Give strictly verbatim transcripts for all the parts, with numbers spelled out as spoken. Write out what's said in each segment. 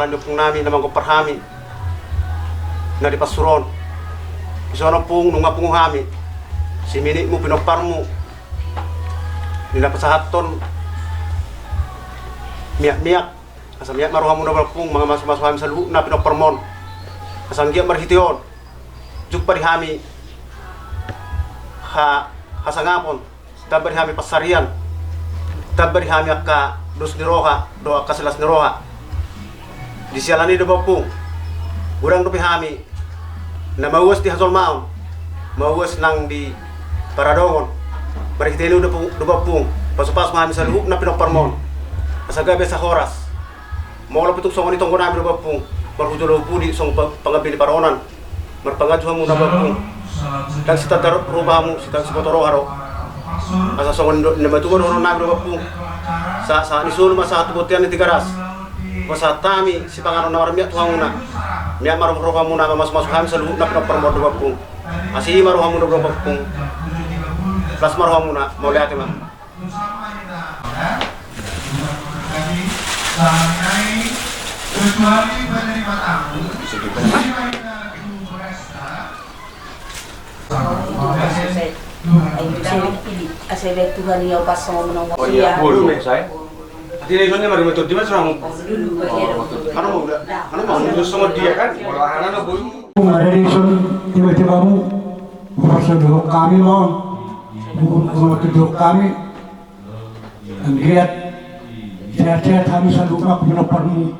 Ompung nami na manggompar hami na di Pansur on. Dison ompung, nunga pungu hami siminitmu pinomparmu di na pasahathon miakmiak. Asa miak ma rohamuna ompung, mamasumasu hami saluhutna pinomparmon. Asa anggiat marhite on jumpa di hami ha, hasangapon, tamba di hami pansarian, tamba di hami angka dos ni roha dohot angka silas ni roha. Di siala ni i do ompung, godang dope hami na mauas di hajolmaon, mauas nang di paradongon. Marhite ni i do ompung, do ompung, pasupasu ma hami saluhutna pinomparmon asa gabe asa horas. Molo pe tung songon i tonggo nami do ompung, marhujolo pudi songon pa-, pangabili paronan. Marpanganju hamuna ompung. Ndang sitanda roha hamu, sitanda siboto roha do. Asa songon do, na matua dohonon nami do ompung. Sa, sahat ni solu ma sahat tu bontean ni Tigaras. Pasahat hami sipanganon na marmiak tu hamuna. Miak ma rohamuna mamasumasu hami saluhutna pinomparmon do ompung. Asi ma rohamuna do ompung. Las ma rohamuna, mauliate ma. Kecuali penerima tamu, Tuhan yang pas sama menunggu. Oh iya, boleh saya. Tidak, soalnya mari metode di mas orang. Anu mau udah, anu mau udah sama dia kan? Kalau anak-anak boleh. Ada di sun tiba-tiba mu, pasal dulu kami mau, mau tuduh kami. Anggiat sehat-sehat hami saluhutna pinomparmu.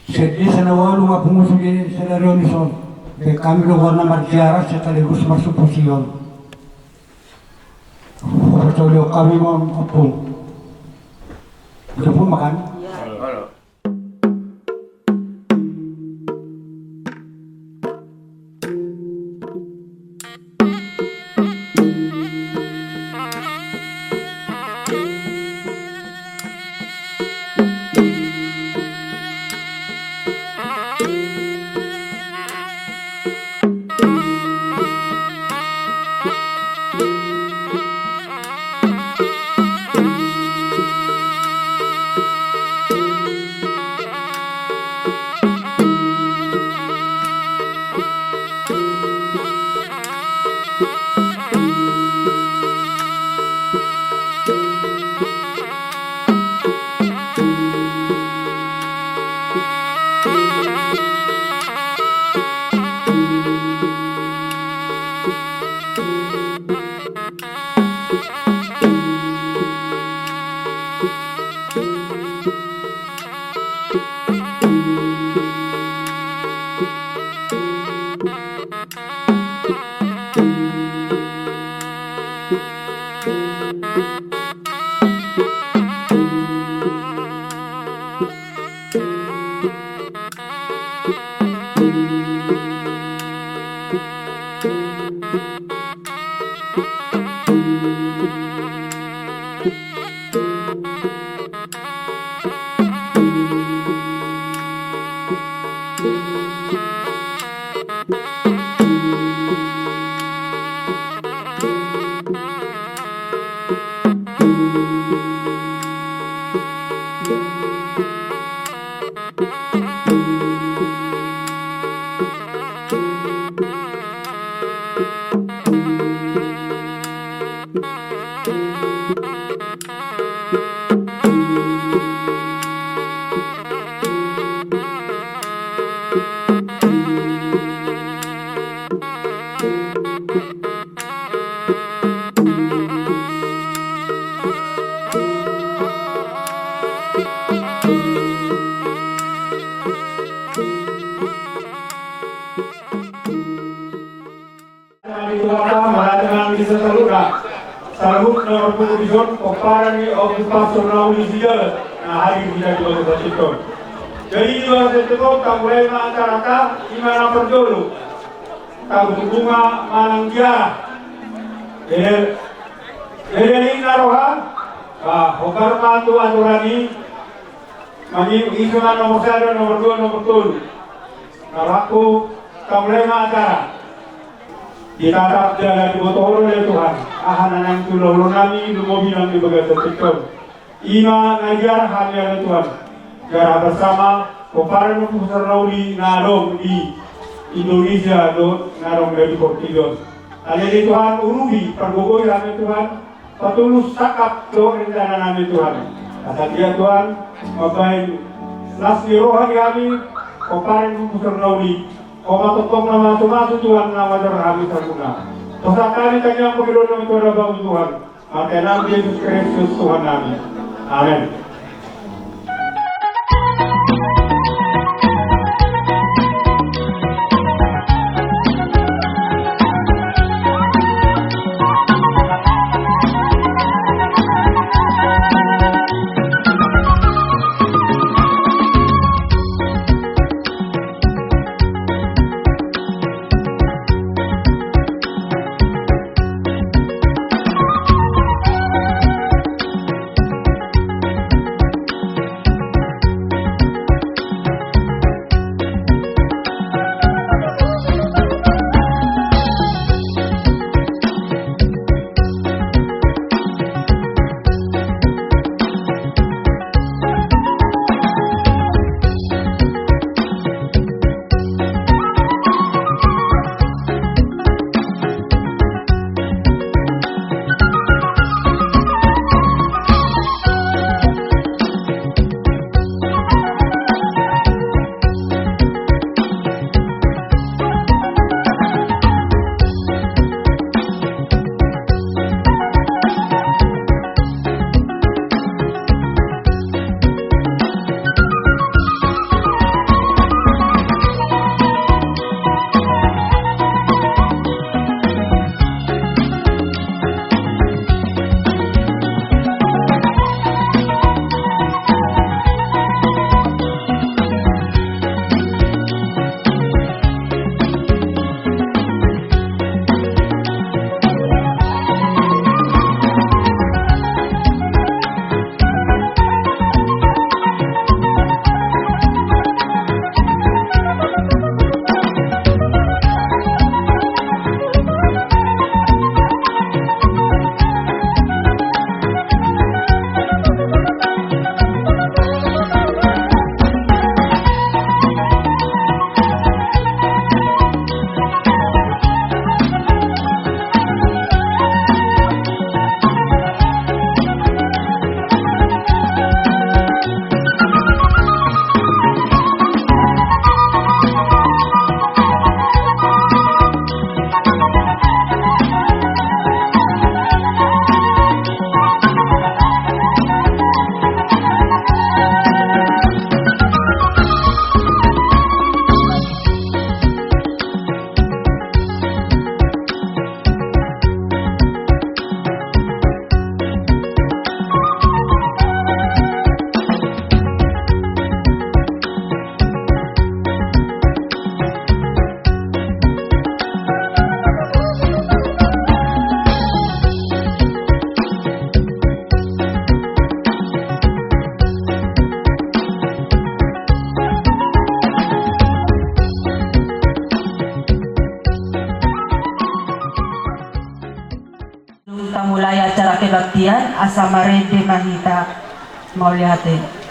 Seddi sana walu ma pungu sude sadari on dison. Pe hami do goarna marziarah sekaligus marsumposium. Pasaulihon hami ma ompung. Udah pun makan. Kami tuata maraja nang di saluhutna. Saluhutna marpungu dison pomparan ni Ompu Pansur na uli sijalo na hadir di jabu baru basinton. Jadi di bawah sentuhon tamulai ma acarata. Ima na parjolo, tabutuhunga manang dia. Jadi jadi ina roha. Bah, hobar ma tu aturan i. Mani isi ma nomor sada, nomor dua, nomor tolu. Kalau aku tamulai ma acara. Ditatap jala diboto Ho do ale Tuhan, aha na naeng tu ulaon nami lumobi nang di bagasan tingki on. Ima na diarah hami ale Tuhan, diarah bersama, pomparan ni ompu sar na uli na adong di Indonesia dohot na adong di portibi on. Alani i Tuhan, urupi, pargogoi hami Tuhan, patulus sangkap dohot rencana nami Tuhan. Asa dia Tuhan, mambahen las ni roha di hami, pomparan ni ompu sar na uli, Ho ma tongtong na mamasu-masu Tuhan na manjalo hami saluhutna. Pasahat hami tangiang panghirimon nami tu adopanMu Tuhan. Marhite Anakmu Jesus Kristus Tuhan nami. Amen. Dung tamulai acara kebaktian, asa marende ma hita. Mauliate.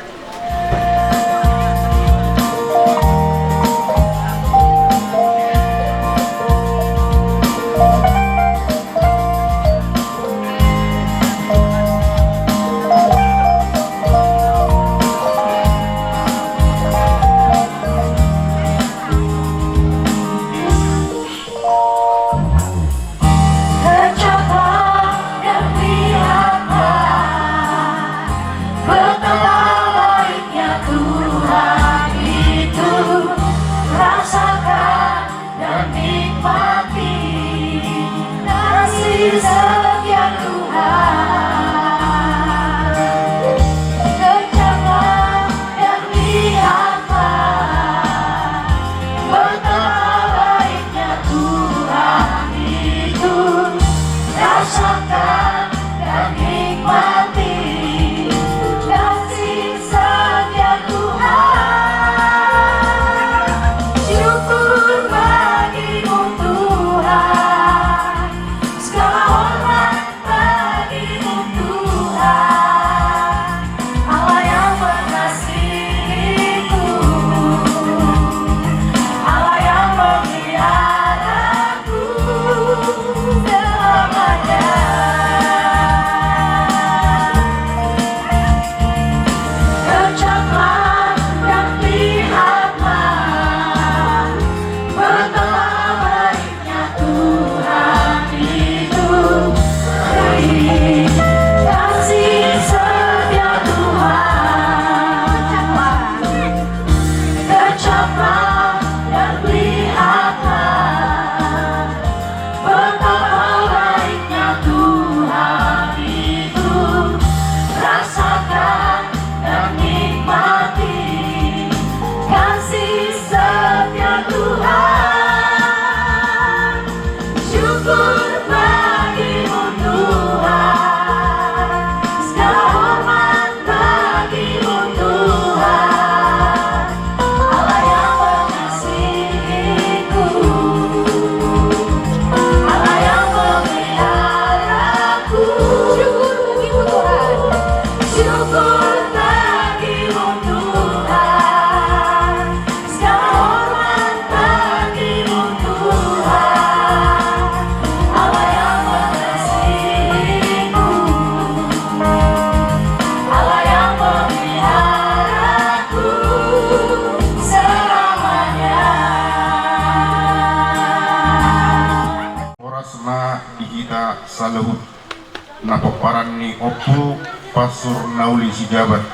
Na pomparan ni Ompu Pansur Nauli Sijabat.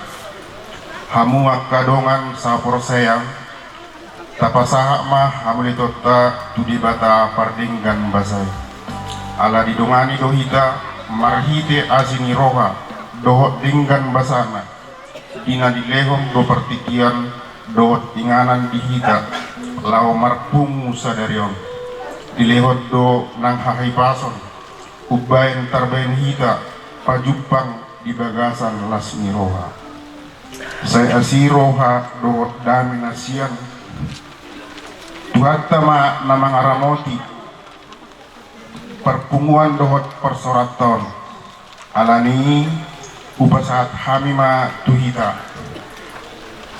Hamu angka dongan saporseaon, tapasahat ma hamuliateonta tu Debata pardenggan basa i. Ala didongani do hita marhite asi ni roha dohot denggan basana, di na dilehon do partingkian dohot inganan di hita laho marpungu sadari on. Dilehon do nang hahipason umbahen tarbahen hita pajumpang di bagasan las ni roha. Sai asi roha dohot dame na sian Tuhanta ma na mangaramoti parpunguan dohot parsaoranta on. Alani i, hupasahat hami ma tu hita.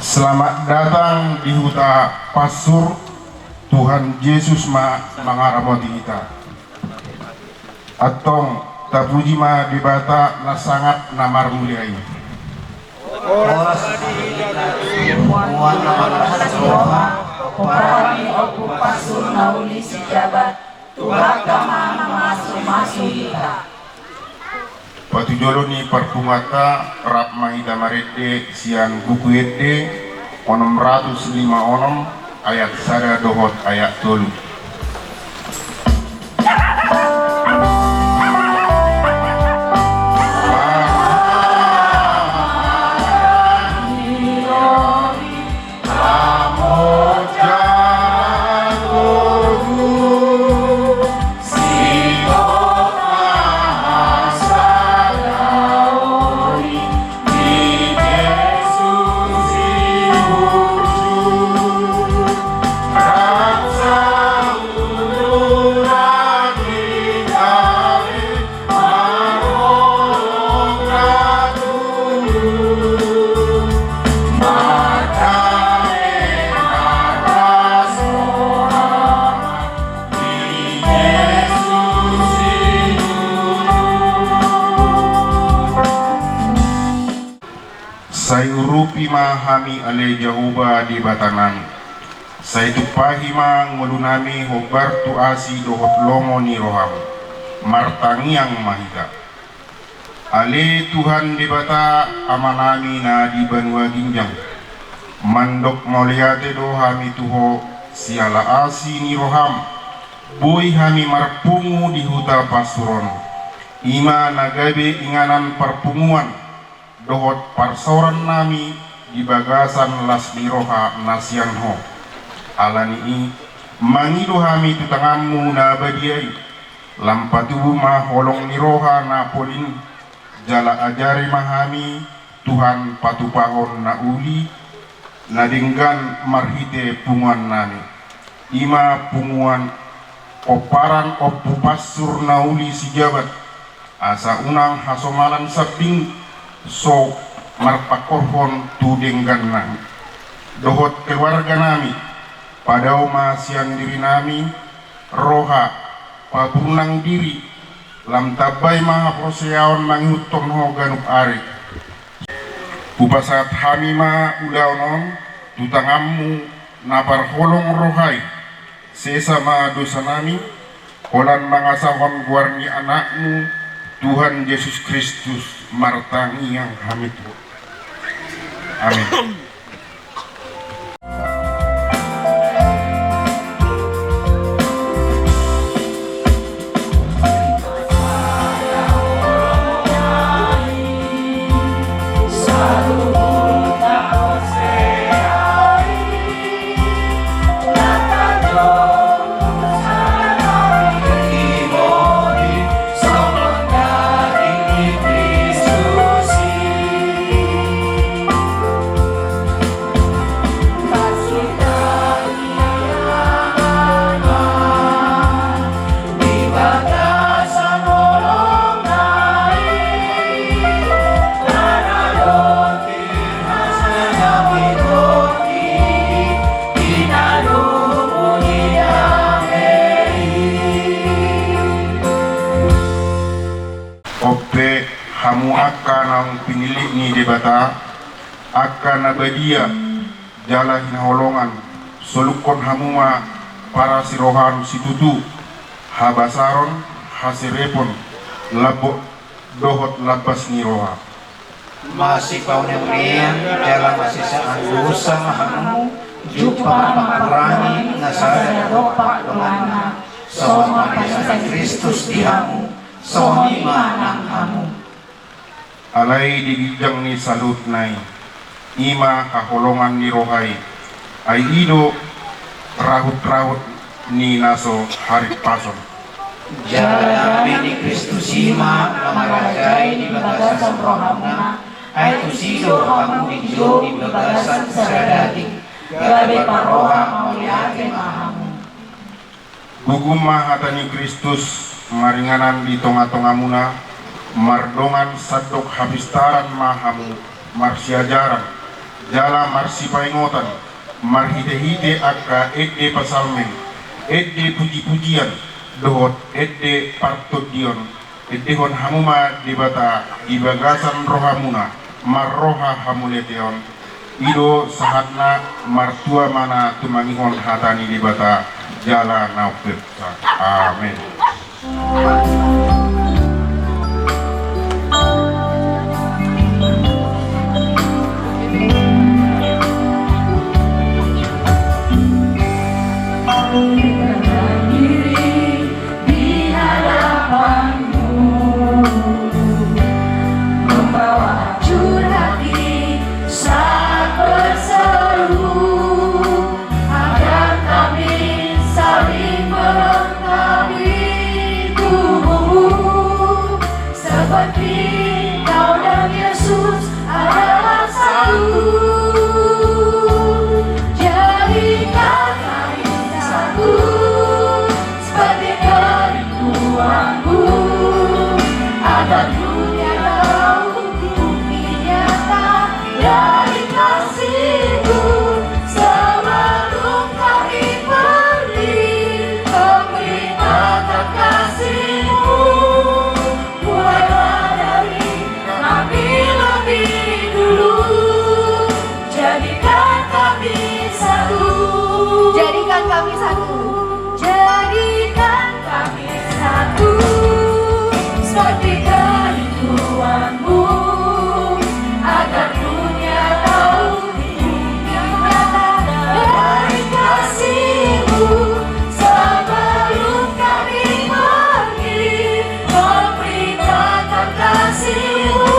Selamat datang di huta Pansur, Tuhan Jesus ma mangaramoti hita. Antong, tapuji ma Debata na sangap na marmulia i. Horas ma di hita tu punguan na marlas ni roha, pomparan ni Ompu Pansur Nauli Sijabat, Tuhanta ma mamasumasu hita. Patujolo ni parpunguanta, rap ma hita marende sian Buku Ende onom ratus lima onom, ayat sada dohot ayat tolu. Sai urupi ma hami ale Jahowa Debatanami. Sai tumpahi ma ngolunami hombar tu asi dohot lomo ni roham. Martangiang ma hita. Ale Tuhan Debata Amanami na di banua ginjang, mandok mauliate do hami tu Ho siala asi ni roham, boi hami marpungu di huta Pansur on. I ma na gabe inganan parpunguan dohot parsaorannami di bagasan las ni roha na sian Ho. Alani i, mangido hami tu tanganmu na badia i, lam patubu ma holong ni roha na polin, jala ajari ma hami, Tuhan, patupahon na uli, na denggan marhite punguannami. I ma punguan pomparan Ompu Pansur Nauli Sijabat, asa unang hasomalan sambing so marpangkorhon tu denggannami dohot keluarganami. Padao ma sian dirinami roha paburnang diri, lam tambai ma haporseaon mangihuthon Ho ganup ari. Hupasahat hami ma ulaon on tu tanganmu na parholong roha i. Sesa ma dosanami, holan mangasahon goar ni Anakmu, Tuhan Jesus Kristus, martangiang hami tu Ho. Amin. On pe hamu angka naung pinillit ni Debata, angka na badia jala hinaholongan, solukkon hamu ma parasirohaon situtu, habasaron, haserepon, lambok dohot lambas ni roha. Masipauneunean jala masisaan dosa ma hamu, jumpang ma pangkurangi na sada dompak donganna, songon na sian Kristus di hamu, songon i ma nang hamu. Alai di ginjang ni saluhutna i, i ma haholongan ni roha i, ai i do rahut-rahut ni na so harimpason. Jala dame ni Kristus i ma na marajai di bagasan rohamuna, ai tusi do hamu dijou di bagasan sada daging, gabe parroha mauliate ma hamu. Gugum ma hata ni Kristus maringanan di tonga-tongamuna, mardongan sandok hapistaran ma hamu marsiajaran, jala marsipaingotan, marhite-hite angka ende pasalmen, ende puji-pujian, dohot ende partondion, endehon hamu ma Debata di bagasan rohamuna, marroha hamauliateon, i do sahatna. Martua ma na tumangihon hata ni Debata jala na umpeopsa. Amen. Di hadapan-Mu membawa hancur hati saat berseru, agar kami saling melengkapi tubuh-Mu, seperti Kau dan Yesus adalah satu. Jadikan kami satu seperti kerinduan-Mu, agar dunia tahu bukti nyata dari kasih-Mu. Sebelum kami pergi, memberitakan kasih-Mu. Mulailah dari kami lebih dulu. Jadikan kami satu. Jadikan kami satu. Jadikan kami satu seperti kerinduan-Mu, agar dunia tahu bukti nyata dari kasih-Mu. Sebelum kami pergi, memberitakan kasih-Mu.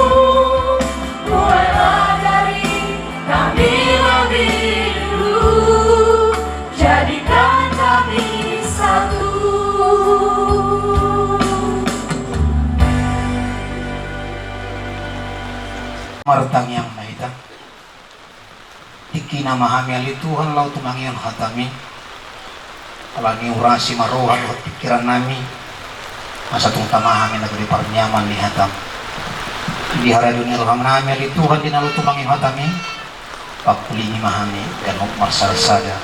Mulailah dari kami lebih dulu, jadikan kami satu. Martangiang ma hita. Tingkina ma hami ale Tuhan laho tumangihon hata-Mi. Ala ni urasi ma roha dohot pingkiran nami, asa tung tama hami na gabe parniaman ni hata-Mi. Di haradeon ni roha nami ale Tuhan di na laho tumangihon hata-Mi, pangkulingi ma hami ganup marsadasada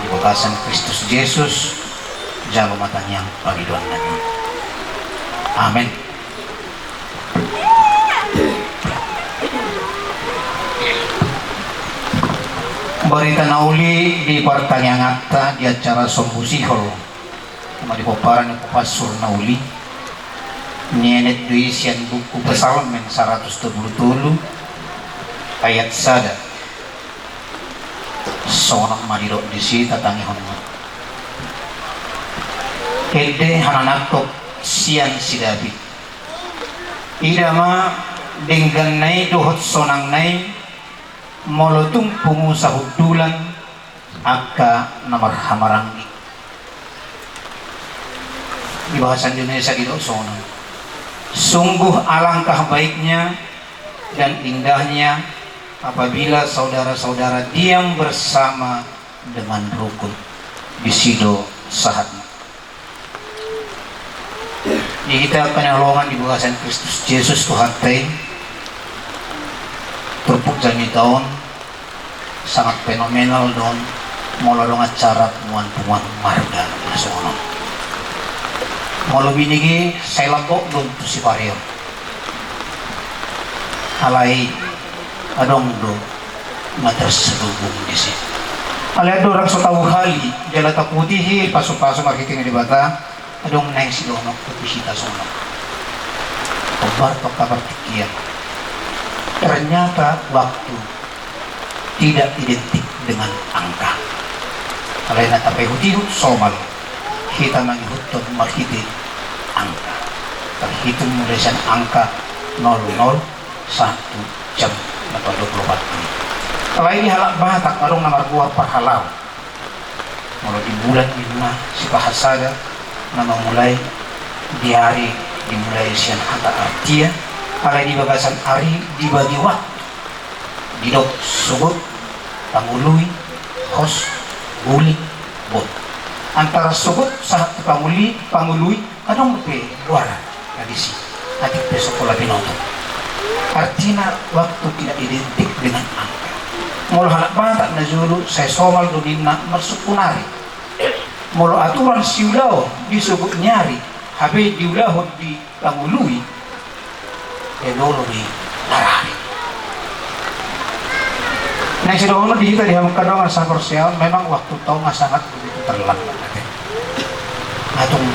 di bagasan Kristus Jesus, jalo ma tangiang pangidoan nami. Amen. Barita na uli di partangianganta di acara sombu sihol, ima di pomparan ni Ompu Pansur na uli, nienet do i sian buku Psalmen saratus dua pulu tolu ayat sada. Songon on ma didok disi, tatangihon ma. Ende hananangkok sian si David. Ida ma dengganna i dohot sonangna i, molo tung pungu sahundulan angka na marhamaranggi. Di bahasa Indonesia didok songon on. Sungguh alangkah baiknya dan indahnya apabila saudara-saudara diam bersama dengan rukun. Disi do sahatna. Di hita angka na hinaholongan di bagasan Kristus Jesus Tuhanta i, turpuk jamita on sangat fenomenal do on, molo adong acara punguan-punguan marga na songon on. Molo binege sai lambok do on tu sipareon. Alai adong do na terselubung disi. Alai andorang so tauhali jala taputihi pasu-pasu marhite ni Debata, adong naeng sidohonon tu hita songon on. Bartok kabar tikian. Ternyata waktu tidak identik dengan angka. Alai na tapaihut-ihut somal, hita mangihuthon marhite angka. Terhitung mulai sian angka nol nol sahat tu jam na dua puluh empat menit. Alai di halak Batak adong na margoar parhalao. Molo di bulan ninna sipahasada, na mamulai di ari dimulai sian hata artia, alai di bagasan ari dibagi waktu. Didok sogot, pangului, hos, guling, bot. Antara sogot sahat tu pangului, pangului, adong dope goaran na disi, atik pe so pola binoto. Artina waktu tidak identik dengan angka. Molo halak Batak na jolo sai somal do ninna marsungkun ari. Molo aturan siulaon di sogot ni ari, hape diulahon di pangului, dia dolo di arari. Nah, sidohonon di hita di hamu angka dongan sahaporseaon, memang waktu tong sangat begitu terlambat, ate. Atung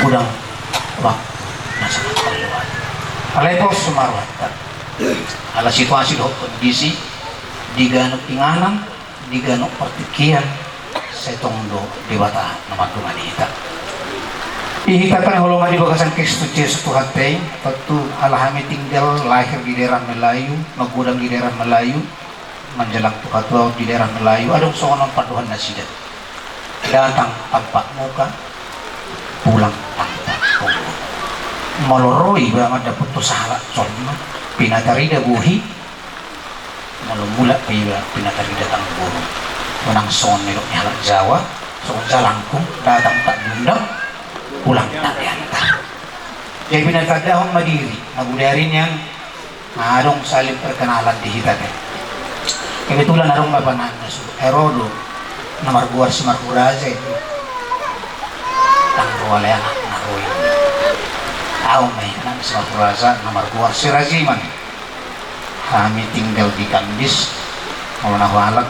gudang waktu na sangat terlewat. Alai pos sumaruhanta. Ala situasi dohot kondisi di ganup inganan, di ganup partingkian, sai tong do Debata na mandongani hita. Di hita pe na hinaholongan di bagasan Kristus Jesus Tuhanta i, tontu ala hami tinggal lahir di daerah Melayu, magodang di daerah Melayu, manjalang tu hatuaon di daerah Melayu, adong songon on pandohan nasida. Datang tampak muka, pulang tampak punggung. Molo ro iba mandapothon sahalak jolma, pinatarida bohi, molo mulak pe iba pinatarida tanggurung. Unang songon nidok ni halak Jawa, songon jalangkung, datang tak diundang, pulang tak diantar. Jadi pinatandahon ma diri, na bodari nian, adong saling perkenalan di hita pe. Kebetulan adong bapa nami na su-, eh, ro do na margoar si Marhuraja i. Ndang ro alai anakna ro i. Au ma i, anak si Marhuraja na margoar si Rajiman. Hami tinggal di Kandis, molo na hualap,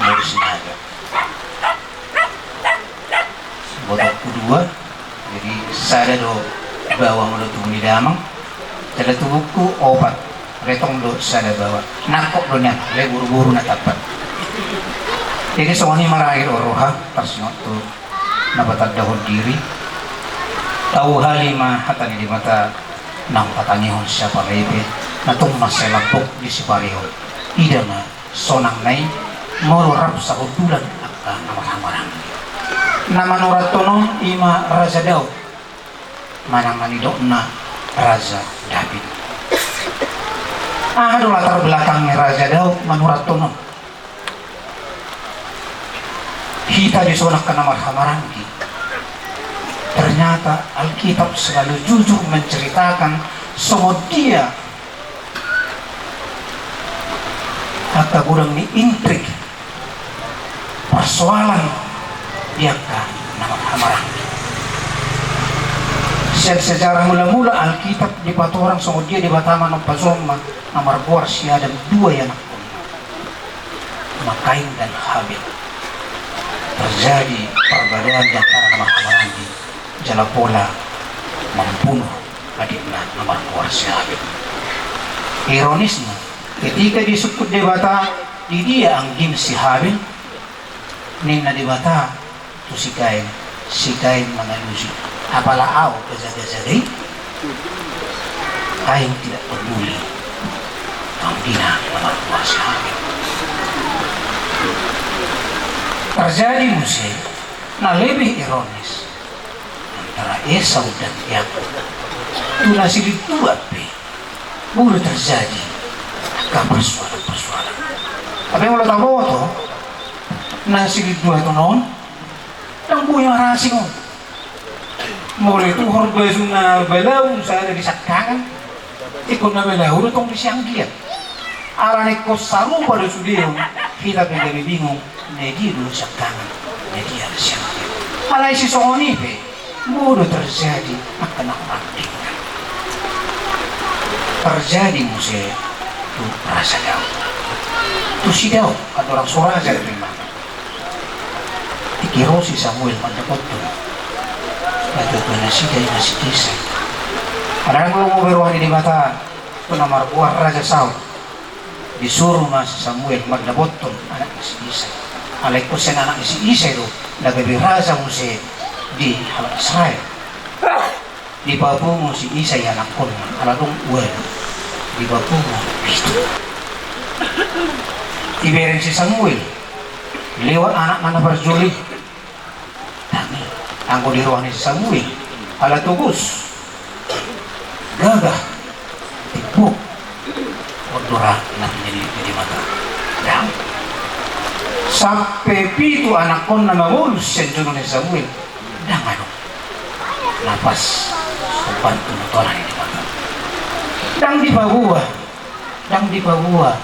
molo Sinaga. Botoku dua, jadi sada do baoa molo tubu ni damang, sada tubuku opat, retong do sada baoa. Nangkok do nian, alai boru-boru na tampat. Jadi songon i ma raja do roha, tarsingot tu na patandahon diri. Tau hali ma hata ni Debata, nang patangihon siapa lagi pe, na tung mansai lambok di sipareon. Ida ma sonang na i, molo rap sahundulan angka na marhahamaranggi. Na manurathon on i ma Raja Daud, manang na nidokna Raja Daud. Aha do latar belakang ni Raja Daud manurathon on? Hita dison angka na marhahamaranggi. Ternyata Alkitab selalu jujur menceritakan songon dia angka godang ni intrik, persoalan di angka na marhahamaranggi. Sian sejarah mula-mula Alkitab dipatorang songon dia Debata manompa jolma na margoar si Adam dua ianakhonna, Kain dan Habil. Terjadi perbedaan di antara na marhahamaranggi, jala pola membunuh adikna na margoar si Habil. Ironisna, ketika disungkun Debata, "Di dia anggim si Habil?" ninna Debata tu si Kain, si Kain mangalusi, "Apala ahu gaja-gaja do i?" Kain tidak peduli tu anggina na margoar si Habil. Terjadi muse na lebih ironis antara Esau dan Yakub. Tu na silindua pe boi do terjadi angka persoalan-persoalan. Tapi molo taboto, na silindua tu on, ndang boi marasing on. Molo i tuhor basuna balau sada di sangkangan, ingkon na balau do tong di sianggian. Alani ingkon sarupa do sude on, hita pe gabe bingung, na dia do sangkangan, na dia do sianggian. Alai sisongon i pe, boi do terjadi angka na hurang denggan. Terjadi muse tu Raja Daud. Tu si Daud, andorang so raja do memang. Tingki ro si Samuel mandapothon natuatua nasida i na si Isai. Alai ndang lomo be roha ni Debata tu na margoar Raja Saul. Disuru ma si Samuel mandapothon anakna si Isai. Alai ingkon sian anakna si Isai do na gabe raja muse di halak Israel. Dipapungu si Isai anakkonna, ala adong ualu, dipapungu pitu. Dibereng si Samuel lewat anakna na parjolo i. Tangi, anggo di roha ni si Samuel, ala togos, gagah, timbo, on do ra na pinillit ni Debata. Ndang. Sampe pitu anakkonna mangolu sian jolo ni Samuel, ndang adong na pas mambantu na tona ni Debata. Ndang dipaboa, ndang dipaboa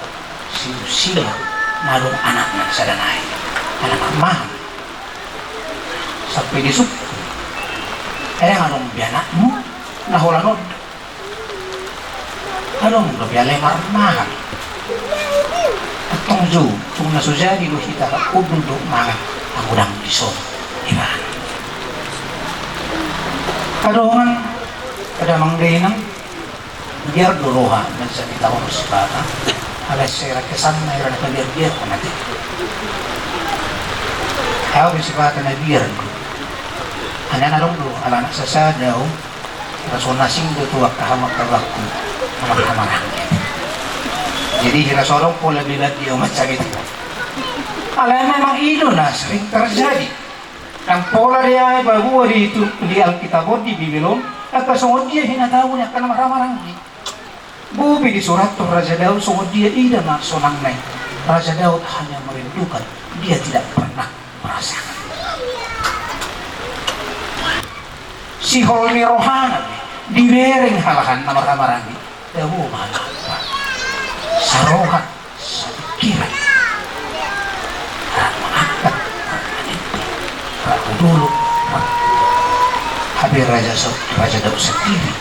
si Usia na adong anakna sada nai, ala marmaham. Sampe disungkun, ai ndang adong be anakmu na holan on do. Adong do be alai marmaham. Antong jou, tung na so jadi do hita rap hundul dohot mangan anggo ndang dison ibana. Adong, angka damang dainang, biar do roha na jadi taon sipata. Alai sera kesanna hira na pabiar-biar on ate. Au be sipata na biar do. Alana adong do ala anak sasada au. Raso na asing do tu angka hamu angka abangku, hamaranggi. Jadi hira so adong pola be bagi au macam itu. Alai memang i do na sering terjadi. Nang pola dia paboa di, di Alkitab on, di Bibel on, angka songon dia hinatau ni angka na marhamaranggi. Boi be disurathon Raja Daud songon dia ida ma sonangna i. Raja Daud hanya merindukan, dia tidak pernah merasakan. Sihol ni rohana be dibereng halak na marhamaranggi, dabo ma halak saroha, sapikiran, rap mangangkat, rap manimbo, rap hu dolok, rap. Hape Raja, Raja Daud sendiri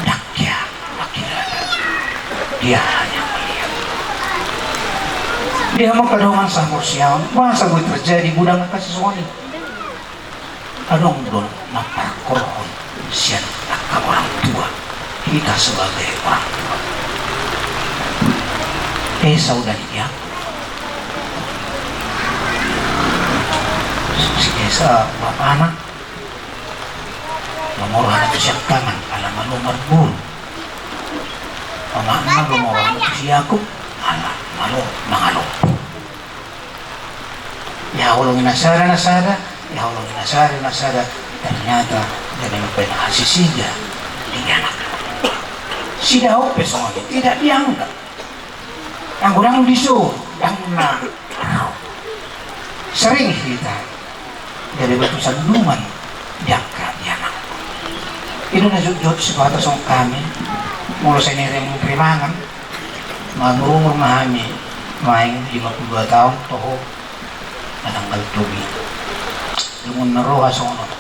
ndang hea mangkilala. Dia hanya melihat. Dia mangkadongan sahat sian on, masa boi terjadi godang angka sisongon i. Adong do na parhorhon sian angka orang tua, hita sebagai orang tua. Esau dan Yakub. Si Esau bapana, lomo rohana tu siangkangan, ala malo marboru. Omakna, lomo rohana tu si Yakub, ala malo mangalompa. Dihaholongi na sada na sada, dihaholongi na sada na sada, ternyata jadi mambahen hasisiga di anak. Si Daud pe songon i, tidak dianggap. Anggo ndang dison, ndang na ro. Sering hita jadi batu sandungan di angka anak. I do na jotjot sipata songon hami, molo sai niremrem mangan, marumur ma hami, maeng lima pulu dua taon toho na tanggal tolu i. Dung na roha songon on,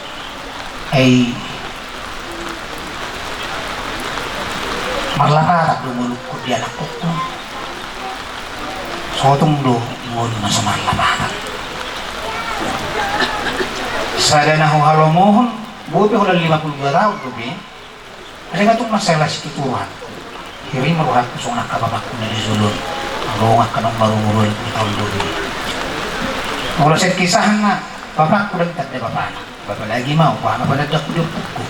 ai marlapatan do ngolungku di anakkonhu. Sotung do ngolu na so marlapatan. Sada na huhalomohon, boi pe holan lima pulu dua taon do be. Alai nga tung masalah situturan. Hira i ma rohangku songon angka bapakku na di jolo on. Adong angka naung marumur ualu pulu taon do be. Molo sian kisahna, bapakku ndang tanda bapana. Apalagi ma au, boha ma panandangku di ompungku.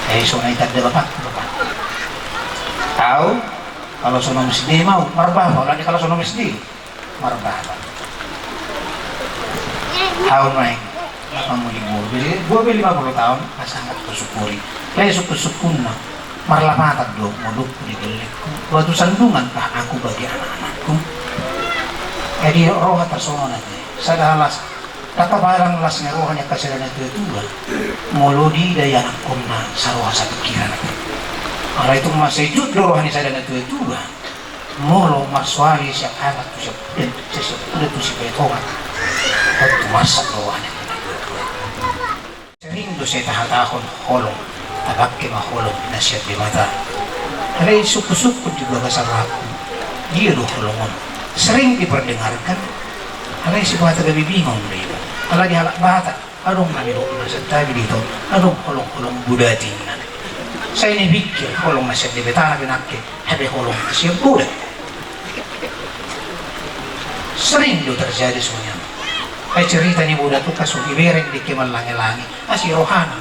Ai so na itanda bapakku, bapakku. Au, kalo so na S D ma au, marbapa, alani kalo so na S D. Marbapa. Au naeng, apa mau dibuat? Jadi, dua puluh lima puluh tahun, pasangan kusyukuri. Lai sungkun-sungkunna. Marlapatan do ngolungku di gellengku. Batu sandungan kah aku bagi anak-anakku? Jadi, roha tarsongon ate. Sada las. Ndang palang las ni roha ni angka sada na tua-tua. Molo diida i anakkonna saroha sapikiran ate. Alai tung mansai jut do roha ni sada na tua-tua. Molo marsoali sian anak tu sian, sian, sian, tu sipaetongan. Tontu marsak do roha ni angka na tua-tua. Sering do sai tahatahon holong, tapangke ma holong na sian Debata. Alai sungkun-sungkun di bagasan rohangku, dia do holong on. Sering diperdengarkan, alai sipata gabe bingung do iba. Ala di halak Batak, adong na nidok na santabi di hita on, adong holong-holong bodati ninna. Sai dipikir holong na sian Debata na pinangke, hape holong na sian Buda. Sering do terjadi songon i. Ai cerita ni Buda tu, kaso dibereng dengke marlange-lange, asi rohana.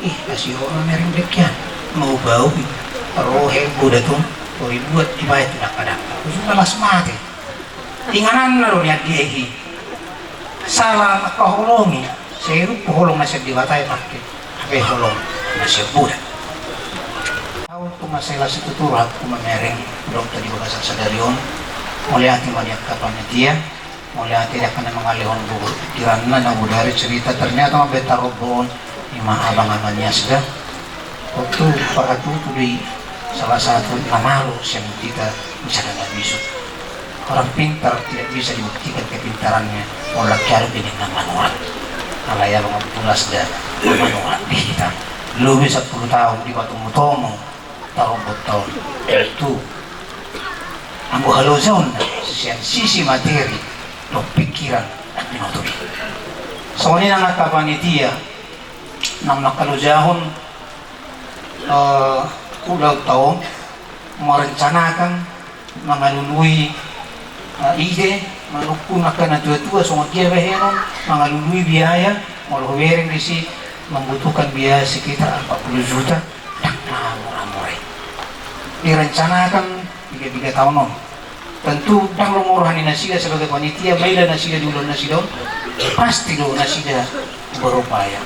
Ih, asi roha mereng dengke an. Mau bau i. Rohe Buda tu, ro dibuat dibaen tu dangka-dangka. Ujungna las mate. Ingananna do nian dia i. Sala na paholongi, sai rupa holong na sian Debata i pake, hape holong na sian Buda. Au tu masela situtu rohangku mamereng, dohot di bagasan sadari on, mauliate ma di angka panitia, mauliate di angka na mangalehon bohot pikiranna na bodari cerita, ternyata mambaen tarombo on, ima abang Amanias da. Waktu parhatutu do i salah satu na malo sian hita, misalna na bisuk. Orang pintar tidak bisa dibuktikan kepintarannya, molo lam kialup di ninna manurat. Alai abang Ampulas da manurat di hita. Lobi sampulu taon dipatomu-tomu taon botoon. Tu anggo halojaonna sian sisi materi dohot pikiran, dang binoto be. Songon i nang angka panitia na mangkalojahon, eh, ulaonta on, merencanakan, mangalului, eh, ide, manungkun angka na tua-tua songon dia bahenon, mangalului biaya, molo hubereng disi membutuhkan biaya sekitar empat puluh juta, dang na mura-mura i. Direncanakan piga-piga taon on. Tentu dang lomo roha ni nasida sebagai panitia, maila nasida di ulaon nasida on, pasti do nasida berupaya.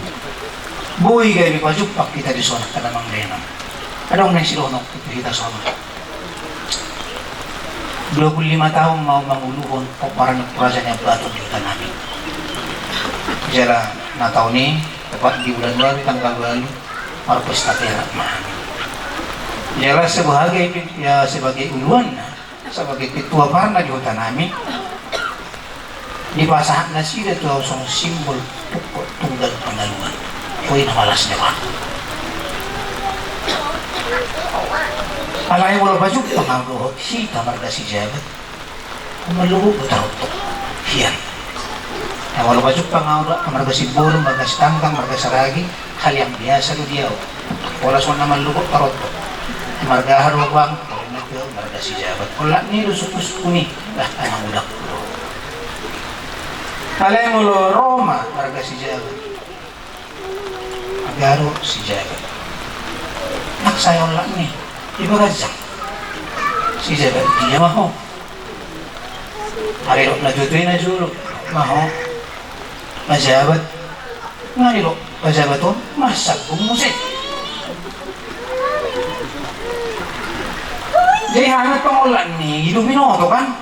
Boi gabe pajumpang hita dison, kada manglenan. Adong na sidohonon tu hita songon dua puluh lima taon ma au manguluhon pomparan ni Raja Niambaton di huta nami. Jala na taon i, tepat di bulan ualu tanggal ualu, marpesta perak ma hami. Jala sebagai, ya, sebagai uluanna, sebagai ketua parna di huta nami, dipasahat nasida tu au songon simbol pungkot tunggal pangaluan. Boi na malas ni rohangku. Alai molo pajumpang au dohot hita marga Sijabat, mallobot do tarotok. Hian. Ai molo pajumpang au dohot marga Simbolon, marga Sitanggang, marga Saragi, hal yang biasa do di au. Pola songon na mallobot tarotok. Marga aha do au, Bang? Marga Sijabat. Olat ni do suku-suku ni. Lah, ai mangudang. Alai molo ro ma marga Sijabat, Agaro Sijabat. Nang sai olat ni, ibagas jang. Sijabat dia ma ho? Alai dok na tua-tua i na jolo, ma ho pajabat. Nga didok pajabat on, marsambung muse. Jadi hana tong olat ni, ido binoto kan?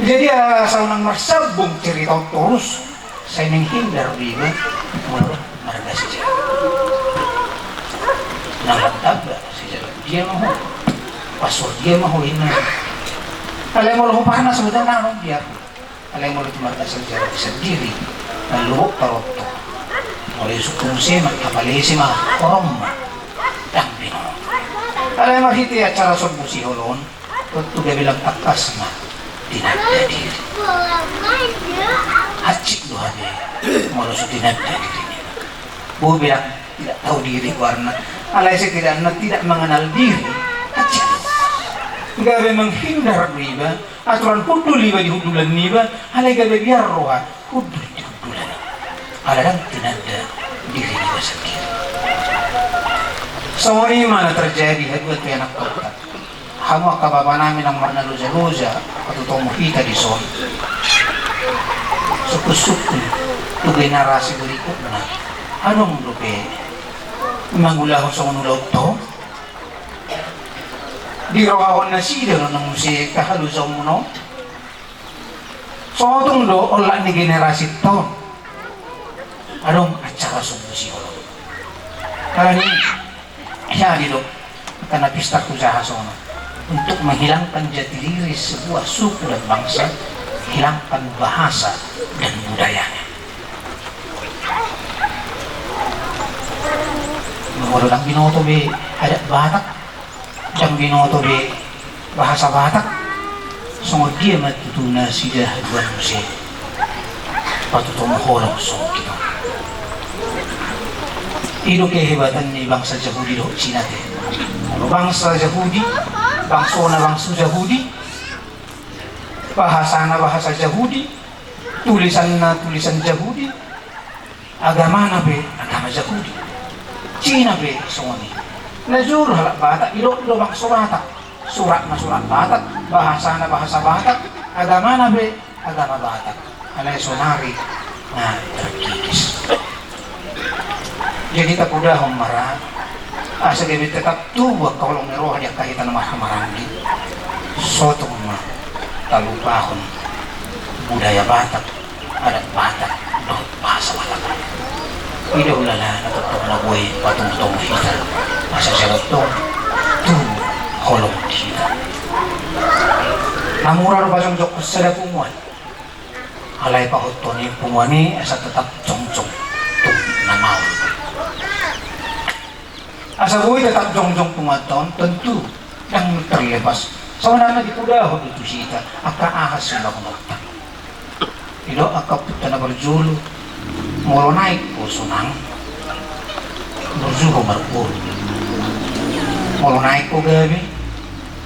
Jadi asal nang marsambung cerita on torus, sai menghindar do iba molo marga Sijabat. Nang tamba Sijabat dia ma ho, pasur dia ma ho inna. Alai molo ho parna sebenarna nang dia. Alai molo tu marga Sijabat sandiri, na lobot tarotok. Molo isuk muse ma, apalese ma horong ma, dang binoto. Alai marhite acara sombu siholon, tontu gabe lam tangkas ma tinanda diri. Hansit do hape molo so tinanda diri niba. Boi be dang tidak tahu diri goarna. Alai setidakna tidak mengenal diri, hansit do. Gabe menghindar do iba, aturan hundul iba di hundulan niba, alai gabe biar roha hundul di hundulan. Ala dang tinanda diri niba sandiri. Songon i ma na terjadi haduan tu ianakhonta. Hamu angka bapa nami nang marnaloja-loja patutomu hita dison, sungkun-sungkun tu generasi berikutna, adong dope mangulahon songon ulaonta on? Dirohahon nasida do na muse halojaonmuna on? Sotung do olat ni generasinta on? Adong acara sombu siholon. Alani, jadi do, karena pesta hujaha sono, untuk menghilangkan jati diri sebuah suku dan bangsa, hilangkan bahasa dan budayanya. Molo dang binoto be adat Batak, dang binoto be bahasa Batak, songon dia ma tutu nasida haduan muse patutomu holong songon hita? I do kehebatan ni bangsa Jahudi dohot Cina te. Bangsa Jahudi, bangsona bangso Jahudi, bahasana bahasa Jahudi, tulisanna tulisan Jahudi, agamana pe agama Jahudi. Cina pe songon i. Na jolo halak Batak, didok do bangso Batak. Suratna surat Batak, bahasana bahasa Batak, agamana pe agama Batak. Alai sonari na tarkikis. Jadi tapodahon ma ra, asa gabe tetap tubu angka holong ni roha di angka hita na marhahamaranggi. Sotung ma talupahon budaya Batak, adat Batak dohot bahasa Batak. I do hulala na tongtong na boi patongutongu hita, asa sai tongtong tubu holong di hita. Na mura do pajongjongkon sada punguan. Alai pahothon ni punguan i asa tetap jongjong tu na maol. Asa boi tetap jongjong punguanta on, tentu ndang terlepas. Saonari na dipodahon do tu hita angka aha siulaonta. Didok angka ompunta na parjolo, molo naeng ho sonang, burju ho marboru. Molo naeng ho gabe,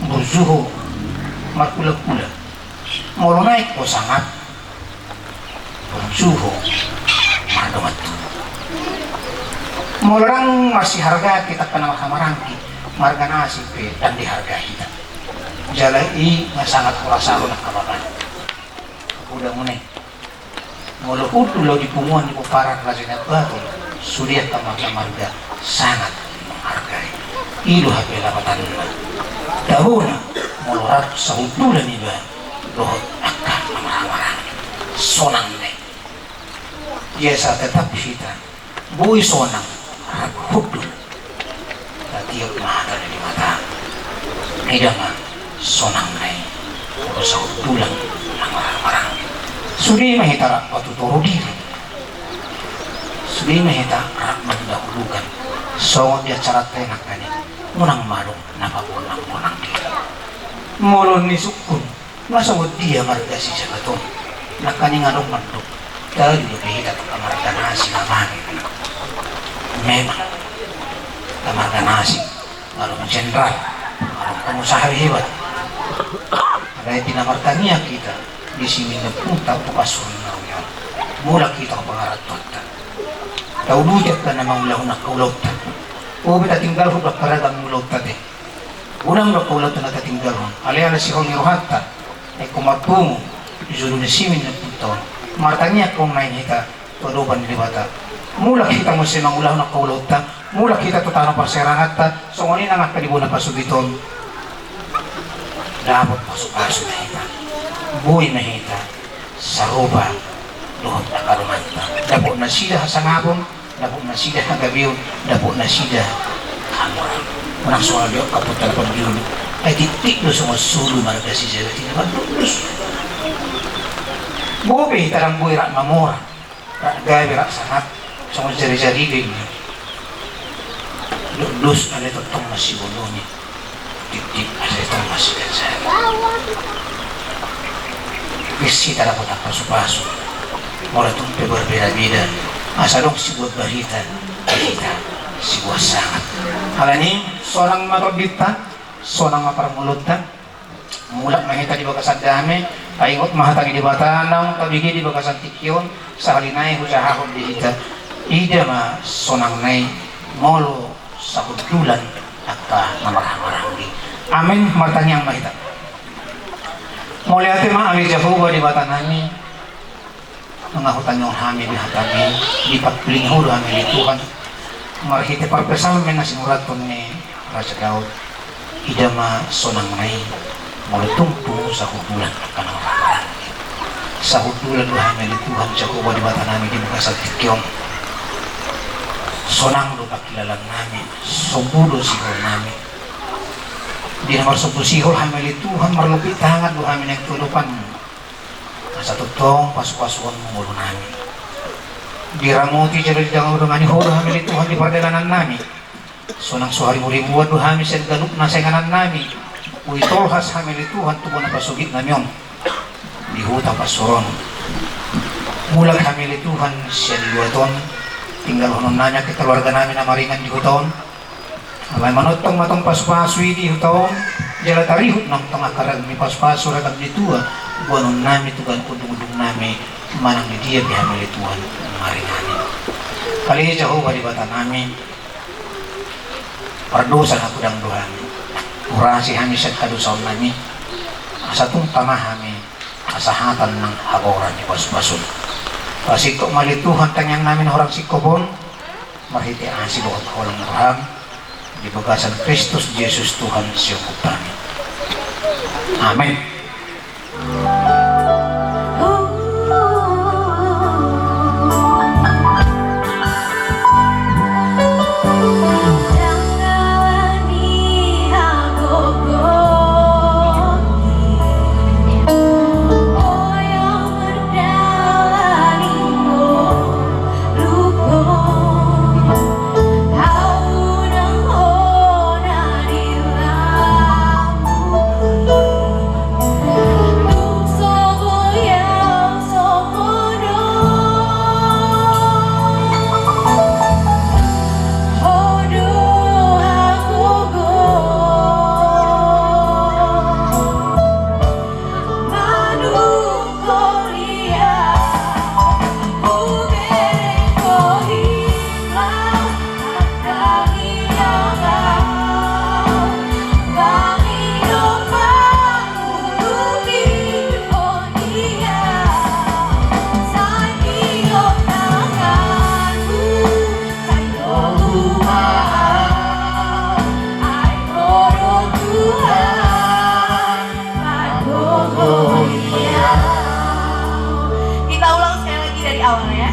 burju ho marhulahula. Molo naeng ho sangap, burju ho mardongan tubu. Molo ndang marsihargaan hita angka na marhahamaranggi, marga na asing pe ndang dihargai hita. Jala i ma sangat horas ahu na kababan. Uda mune. Molo hundul ahu di punguan ni pomparan Raja Nabatu, sude angka marga-marga sangat menghargai. I do hape lapatanna. Tabona, molo rap sahundulan iba dohot angka na marhahamaranggi. Sonang na i. Biasa tetap hita boi sonang rap hundul. Tatiop ma hata ni Debata. Ida ma sonang na i. Molo sahundulan na marhahamaranggi, sude ma hita rap patutoru diri. Sude ma hita rap mendahulukan. Songon di acaranta i nangkaning, unang ma adong na pabonangbonang diri. Molo ni sungkun, na songon dia marga sijabat on? Nangkaning adong mandok, talu do be hita tu angka marga na asing amang. Memang angka marga na asing, adong jenderal, adong pengusaha hebat. Alai di na martangiang hita di siminda punta tu pasurna on, mulak hita tu pangarantoanta. Tauduti angka na mangulahon angka ulaonta. Bope tatinggalhon do angka ragam ni ulaonta te. Godang do angka ulaonta na tatinggalhon, alai ala sihol ni rohanta, ingkon marpungu di jolo ni siminda punta on, martangiang hita tu adopan ni Debata. Mulak hita muse mangulahon angka ulaonta, mulak hita tu tano parseranganta, songon i nang angka di bona pasogit on. Dapot pasupasu ma hita, boi ma hita sarupa dohot angka dongan ta. Dapot nasida hasangapon, dapot nasida hagabeon, dapot nasida hamoraon. Unang soal be angka ompunta na parjolo. Ai tiktik do songon solu marga sijabat i na mandokdos. Bope hita ndang boi rap mamora, rap gabe, rap sangap, songon jarijari do i. Dokdos alai tongtong masiboloni. Tiktik asa i tong masih biasa. Bisi tadapot angka pasupasu. Molo tung pe berbeda-beda, asa adong sibuat barita, barita sibuat sangap. Alani sonang ma tondinta, sonang ma parngoluonta. Mulak ma hita di bagasan dame, paingot ma hata ni Debata naung tabege di bagasan tingki on. Sahali nai hujahahon di hita, ida ma sonang nai molo sahundulan angka na marhahamaranggi. Amen. Martangiang ma hita. Mauliate ma ale Jahowa Debata nami, nunga hutangihon hami di hatami, dipangkulingi Ho do hami ale Tuhan marhite parpsalmen na sinurathon ni Raja Daud. Ida ma sonang nai molo tung pungu sahundulan angka na marhahamaranggi. Sahundulan do hami ale Tuhan Jahowa Debata nami di bagasan tingki on. Sonang do pangkilalaan nami, sombu do sihol nami. Di na marsombu sihol hami ale Tuhan, marlompit tangan do hami naeng tu adopanmu, asa tongtong pasupasuonmu ngolu nami. Diramoti jala didongani Ho do hami ale Tuhan di pardalanan nami. Sonang so hariburibuan do hami sian ganup na sainganan nami. Boi tolhas hami ale Tuhan tu bona pasogit nami on di huta Pasor on. Mulak hami ale Tuhan sian luat on, Tinggalhonon nami angka keluarga nami na maringan di huta on. Alai manongtong ma tong pasupasu i di huta on, jala tarihut nami tong angka ragam ni pasupasu, ragam ni tua, boanon nami tu ganup undung-undung nami, manang di dia pe hami ale Tuhan maringanan. Ale Jahowa Debata nami, pardosa na hudang do hami. Urasi hami sian hadosaon nami, asa tung tama hami hasahatan nang hagoran ni pasupasu. Pasingkop ma ale Tuhan tangiang nami na hurang singkop on, marhite asi dohot holong ni roham, di bagasan Kristus Jesus Tuhan sihompa nami. Amen. Kita ulang sekali lagi dari awal, ya.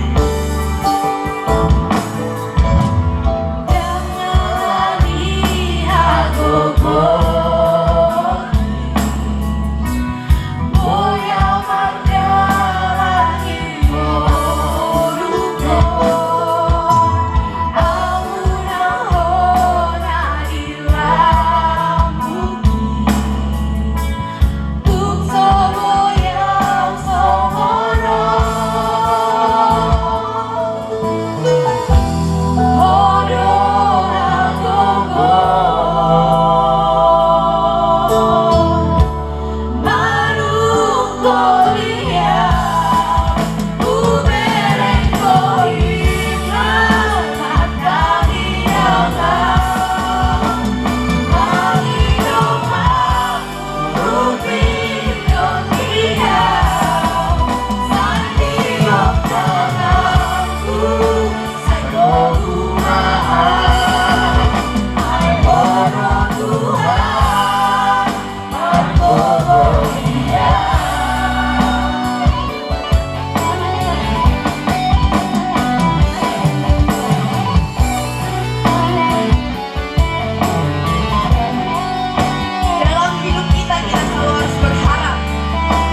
Dalam hidup kita, kita selalu harus berharap.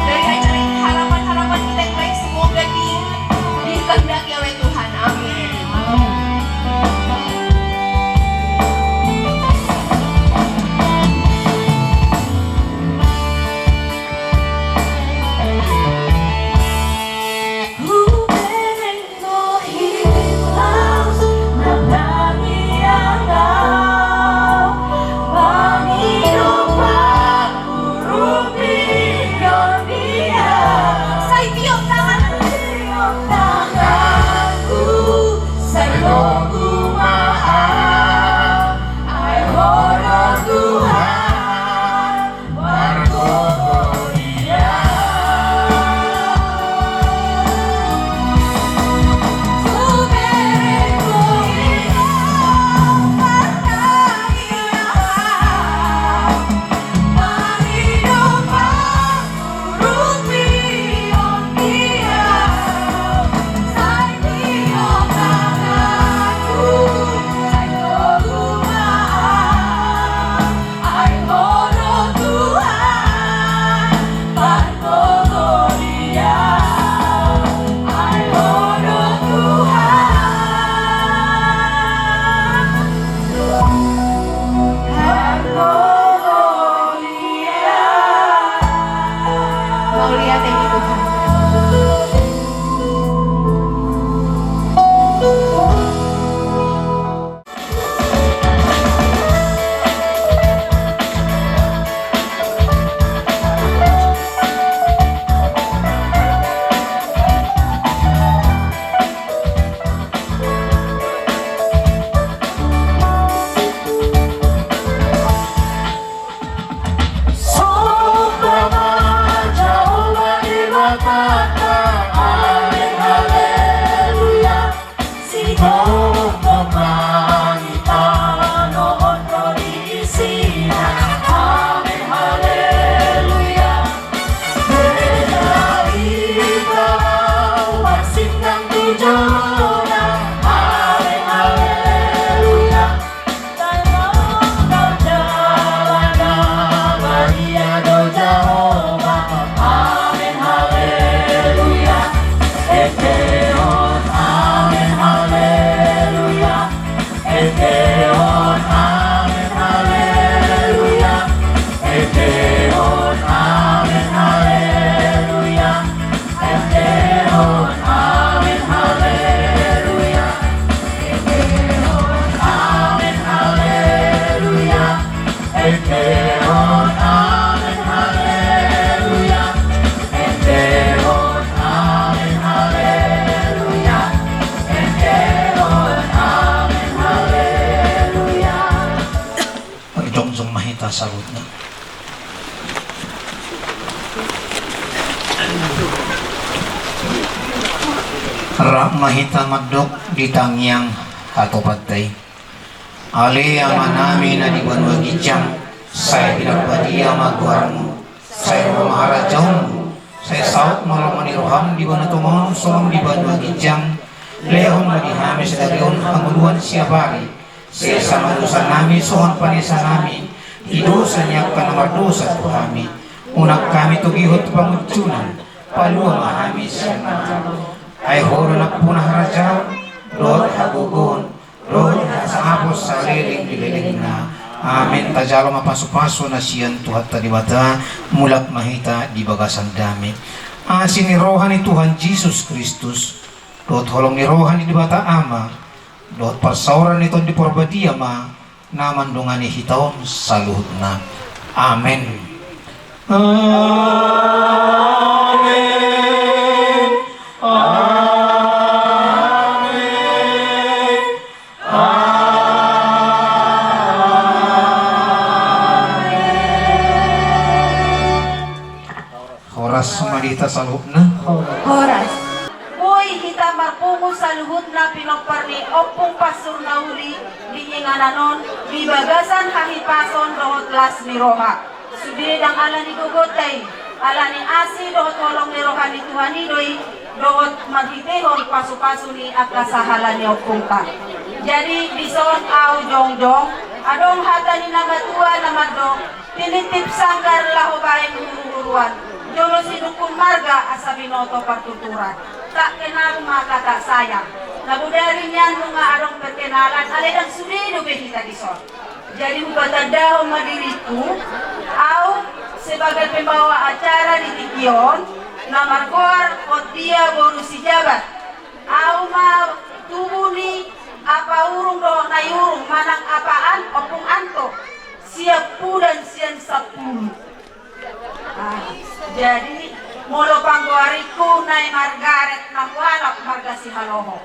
Dari acara ini, harapan-harapan kita yang baik semoga di-, dikehendaki oleh Tuhan. Amin. Mauliate di Tuhan. Saluhutna. Rap ma hita mandok di tangiang hatopanta i. Ale Amanami na di banua ginjang, sai pinarbadia ma goarmu, sai ro ma harajaonmu, sai saut ma lomo ni roham di banua tonga on songon di banua ginjang. Lehon ma di hami sadari on hangoluan siapari. Sesa ma dosanami songon panesanami di dosa ni angka na mardosa tu hami. Unang hami togihon tu pangunjunan, palua ma hami sian na jolo. Ai Ho do nampuna harajaon dohot hagogoon dohot hasangapon saleleng ni lelengna. Amen. Tajalo ma pasupasu na sian Tuhanta Debata, mulak ma hita di bagasan dame. Asi ni roha ni Tuhan Jesus Kristus, dohot holong ni roha ni Debata Ama, dohot parsaoran ni Tondi Porbadia ma na mandongani hita on saluhutna. Amen. Amen. Amen. Amen. Horas ma di hita saluhutna. Horas. Boi hita marpungu saluhutna pinompar ni Ompung Pastur na uli di inganan on di bagasan hahipason dohot las ni roha. Sude ndang ala ni gogonta i, ala ni asi dohot holong ni roha ni Tuhan i do i, dohot marhitehon pasupasu ni angka sahala ni ompungta. Jadi dison ahu jongjong, adong hata ni na matua na mandok, tinitip sanggar laho baen huruhuruan, jolo sidungkun marga asa binoto partuturan. Tak kenal maka tak sayang. Na bodari nian nunga adong perkenalan, alai ndang sude dope hita dison. Jadi hupatandahon ma diringku, ahu sebagai pembawa acara di tingki on, na margoar Odia boru Sijabat. Ahu ma tubu ni Apa Urung dohot Nai Urung manang Apa An, Ompung Anto, Siampudan sian Sampulu. Ah, jadi molo panggoaringku Nai Margaret na hualap marga Sihaloho.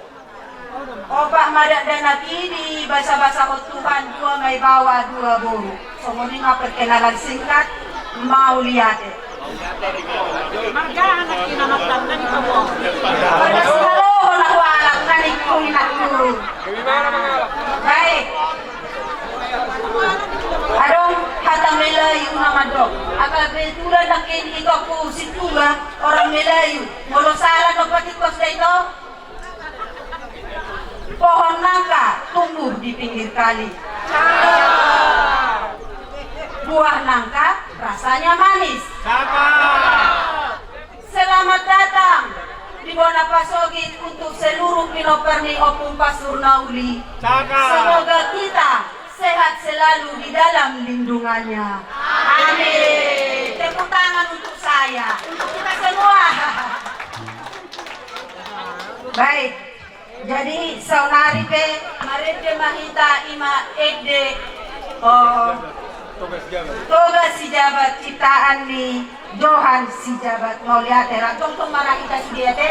Opat ma dakdanak i dibasabasahon Tuhan, dua ma i baoa dua boru. Songon i ma perkenalan singkat, mauliate. Marga Sihaloho na hualap na ningku inangku. Baik. Adong hata Melayu na mandok, apa betulan nangkin itokku situga orang Melayu, molo sala do patik kos da ito. Pohon nangka tumbuh di pinggir kali. Buah nangka rasanya manis. Selamat datang di Bona Pasogit untuk seluruh pinompar ni Ompung Pastur na uli. Semoga kita sehat selalu di dalam lindungannya. Amin. Tepuk tangan untuk saya, untuk kita semua. Baik. Jadi saonari pe marende ma hita, ima ende, oh, Toga Sijabat ciptaan ni Johan Sijabat. Mauliate. Rap tongtong ma ra hita sude ate.